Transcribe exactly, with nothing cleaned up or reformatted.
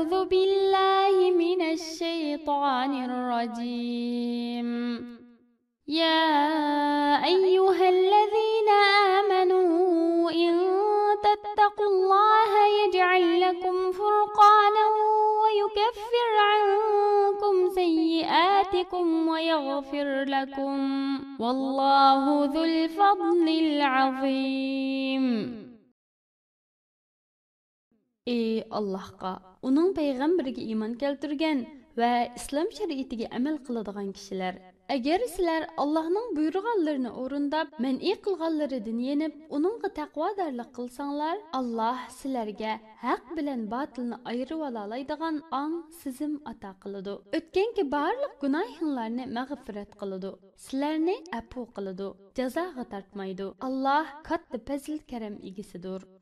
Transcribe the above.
أعوذ بالله من الشيطان الرجيم. يا أيها الذين آمنوا إن تتقوا الله يجعل لكم فرقانا ويكفر عنكم سيئاتكم ويغفر لكم، والله ذو الفضل العظيم. ئى ئاللاھقا، ئۇنىڭ پەيغەمبىرىگە ئىمان كەلتۈرگەن ۋە ئىسلام شەرىئىتىگە ئەمەل قىلىدىغان كىشىلەر! ئەگەر سىلەر ئاللاھنىڭ بۇيرۇغانلىرىنى ئورۇنداپ، مەنئى قىلغانلىرىدىن يېنىپ، ئۇنىڭغا تەقۋادارلىق قىلساڭلار، ئاللاھ سىلەرگە ھەق بىلەن باتىلنى ئايرىۋالالايدىغان ئاڭ، سېزىم ئاتا قىلىدۇ. ئۆتكەنكى بارلىق گۇناھىڭلارنى مەغپىرەت قىلىدۇ. سىلەرنى ئەپۇ قىلىدۇ، جازاغا تارتمايدۇ. ئاللاھ كاتتا پەزىل-كەرەم ئىگىسىدۇر.